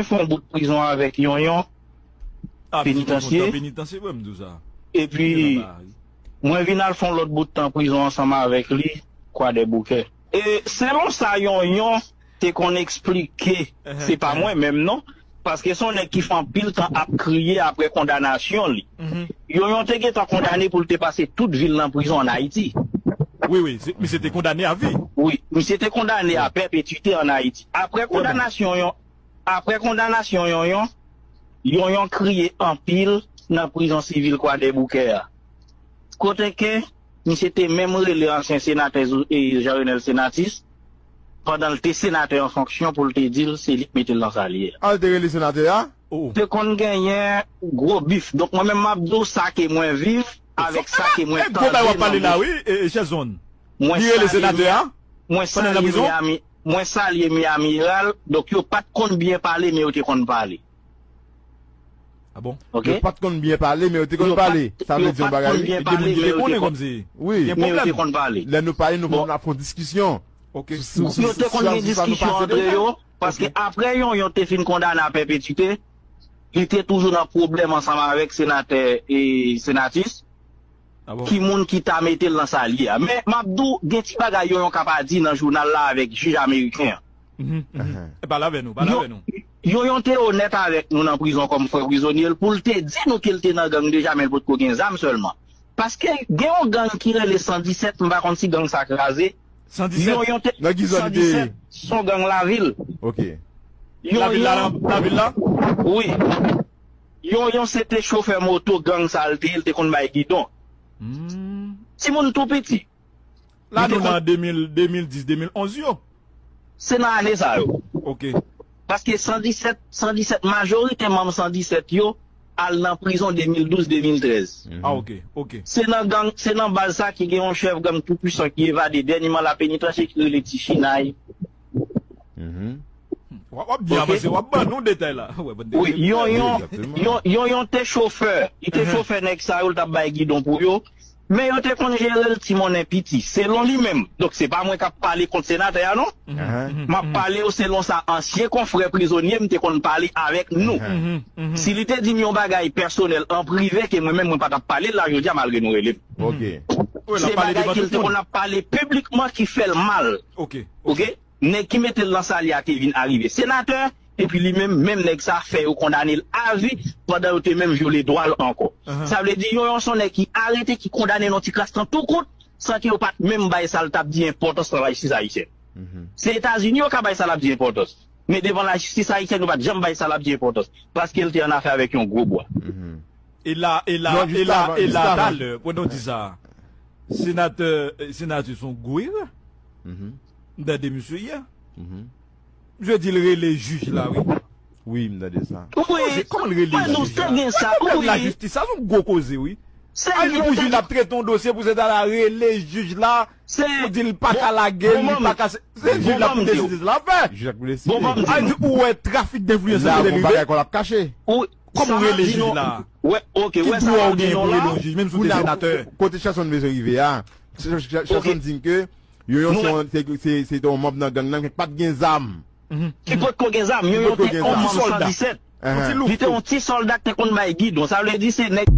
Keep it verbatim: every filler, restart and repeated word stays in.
fè yon bout prizon avèk Yonyon, ah, penitansye. Penitansye, wè, m di w sa. Epi, mwen vin al fè yon lòt bout tan prizon ansanm avèk li, Kwadèboukè. E selon sa Yonyon te konn eksplike, se pa mwen menm non, paske se yon nèg ki fè anpil tan ap kriye apre kondanasyon li. Yonyon te gentan kondane pou l te pase tout vi l nan prizon ann Ayiti. Wi, wi, misye te kondane a vi. Wi, misye te kondane a pèpetite ann Ayiti. Apre kondanasyon yon, apre kondanasyon Yonyon, Yonyon kriye anpil nan prizon sivil Kwadèboukè a. Kote ke misye te menm rele ansyen senatè Jean Renel Senatus, pandan l te senatè an fonksyon, pou l te di l se li k mete l nan sa l ye a. A, l te rele senatè a? Te konn genyen gwo bif. Donk, mwen menm, m ap di w sa ke mwen viv avèk sa ke mwen tande nan bouch. Wi, e, e, Chèzonn. Li rele senatè a? Mwen salye Miami, mwen salye Miami Herald. Donk, yo pa t konn byen pale, men yo te konn pale. A bon? Yo pa t konn byen pale, men yo te konn pale. Sa vle di yon bagay, wi. Gen moun ki te konnen kòmsi. Wi. Gen pwoblèm. Lè nou pale, nou pa konn ap fè yon diskisyon. Yo te konn gen diskisyon antre yo, paske apre Yonyon te fin kondane a pèpetite, li te toujou nan pwoblèm ansanm avèk senatè e Senatus. Ki moun ki ta mete l nan sa l ye a. Men, m ap di w, gen ti bagay Yonyon ka pa di nan jounal la avèk jij ameriken an. Pale avè nou, pale avè nou. Yonyon te onèt avèk nou nan prizon kòm frè prizonye l pou l te di nou ke l te nan gang deja, men l potko gen zam sèlman. Paske gen yon gang ki rele san disèt, m pa konn si gang sa kraze. San disèt? Yonyon te, san disèt, se yon gang lavil. Ok. Lavil la, lavil la? Wi. Yonyon se te chofè moto gang sa l te ye, l te konn bay gidon. Timoun tou piti. La nou nan de mil, de mil dis, de mil onz yo. Se nan ane sa yo. Ok. Paske san disèt, san disèt, majorite manm san disèt yo al nan prizon de mil douz, de mil trèz. Ah, ok, ok. Se nan gang, se nan baz sa ki gen yon chèf gang tou pwisan ki evade dènyèman la penitansye ki rele Ti Chinay. W ap, w ap byen avanse, w ap ban nou detay la. Wi, Yonyon, Yonyon te chofè. Li te chofè nèg sa yo, l t ap bay gidon pou yo. Men yo te konn jere l ti monnen piti, selon li menm. Donk, se pa mwen k ap pale kont senatè a, non. M ap pale w selon sa ansyen konfrè prizonye m te konn pale avèk nou. Si li te di m yon bagay pèsonèl an prive ke mwen menm mwen pa t ap pale l la jodi a, malgre nou rele m. Se bagay ke l te konn ap pale piblikman ki fè l mal. Ok. Nèg ki mete l nan sa l ye a te vin arive senatè, epi li menm, menm nèg sa fè yo kondane l avi pandan yo te menm vyole dwa l ankò. Sa vle di, Yonyon se yon nèg ki arete, ki kondane nan ti kras tan tou kout, san ke yo pa t menm bay sa l t ap di enpòtans nan lajistis ayisyèn. Se Etazini yo ka bay sa l ap di enpòtans. Men devan lajistis ayisyèn, yo pa t janm bay sa l ap di enpòtans. Paske l te annafè avèk yon gwo bwa. E la, e la, e la, e la, talè, pou nou di sa, senatè, eh, senatè se yon gwo erè. M tande misye yè. Misye di l rele jij la, wi. Wi, m tande sa. Wi. Kòman l rele jij la? Pwoblèm lajistis sa, se yon gwo koze, wi. Ay, li pou jij la ap trete yon dosye pou se ta la rele jij la, pou di l pa ka lage l, li pa ka, se, se jij la pou deside sa l ap fè. Jij la pou deside. Ay, di ou wè trafik denfliyans sa te rive. Kòman w rele jij la? Ki dwa w gen pou rele yon jij, menm si w te senatè? Kote Chèzonn bezwen rive a? Chèzonn di m ke Yonyon se, se, se te yon manm nan gang nan, men pa t gen zam. Ki potko gen zam, Yonyon te yon manm san disèt. Li te yon ti sòlda k te konn bay gidon. Sa vle di se nèg